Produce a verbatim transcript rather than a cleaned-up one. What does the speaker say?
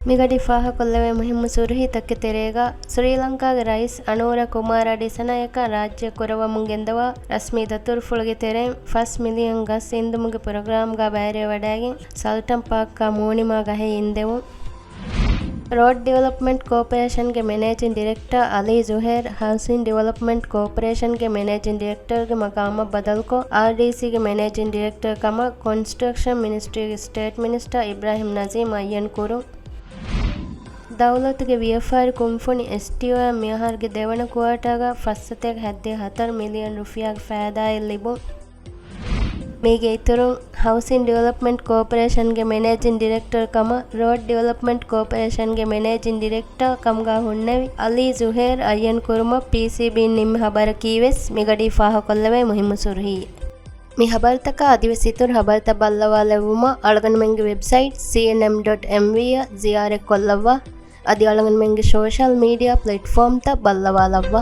މިގަޑި ފާހަކޮށްލެވޭ މުހިއްމު ސުރުހީތަކެއް ތެރޭގަ، ސްރީލަންކާގެ ރައީސް އަނޫރަ ކުމާރަ ޑިސަނަޔަކަށް ރާއްޖެ ކުރައްވަމުން ގެންދަވާ ރަސްމީ ދަތުރުފުޅުގެ ތެރެއިން ފަސް މިލިއަން ގަސް އިންދުމުގެ ޕްރޮގްރާމްގަ ބައިވެރިވެވަޑައިގެން ސަލްޓަން ޕާކްގަ މޫނިމާ ގަހެއް އިންދެވުން. ރޯޑް ޑިވެލޮޕްމަންޓް ކޯޕަރޭޝަންގެ މެނޭޖިން ޑިރެކްޓަރ އަލީ ޒުހޭރް، ހައުސިން ޑިވެލޮޕްމަންޓް ކޯޕަރޭޝަންގެ މެނޭޖިން ޑިރެކްޓަރގެ މަގާމަށް ބަދަލުކޮށް، އާރްޑީސީގެ މެނޭޖިން ޑިރެކްޓަރ ކަމަށް ކޮންސްޓްރަކްޝަން މިނިސްޓްރީގެ ސްޓޭޓް މިނިސްޓަރ އިބްރާހިމް ނަޒީމް އައްޔަން ކުރުން. ދައުލަތުގެ ވިޔަފާރި ކުންފުނި އެސްޓީއޯއަށް މިއަހަރުގެ ދެވަނަ ކުއާޓާގަ ފައްސަތޭކަ ހަތްދިހަ ހަތަރު މިލިއަން ރުފިޔާގެ ފައިދާއެއް ލިބުން. މީގެ އިތުރުން، ހައުސިން ޑިވެލޮޕްމަންޓް ކޯޕަރޭޝަންގެ މެނޭޖިން ޑިރެކްޓަރ ކަމަށް ރޯޑް ޑިވެލޮޕްމަންޓް ކޯޕަރޭޝަންގެ މެނޭޖިން ޑިރެކްޓަރ ކަމުގަ ހުންނެވި އަލީ ޒުހޭރް އައްޔަން ކުރުމަށް ޕީސީބީން ނިންމި ހަބަރަކީވެސް މިގަޑީ ފާހަކޮށްލެވޭ މުހިއްމު ސުރުހީއެއް. މި ހަބަރުތަކާ އަދިވެސް އިތުރު ހަބަރުތައް ބައްލަވާލެއްވުމަށް އަޅުގަނޑުމެންގެ ވެބްސައިޓް ސީއެންއެމް ޑޮޓް އެމްވީ އަށް ޒިޔާރަތް ކޮށްލައްވާ. އަދި އަޅުގަނޑުމެންގެ ސޯޝަލް މީޑިއާ ޕްލެޓްފޯމްތައް ބައްލަވާލައްވާ.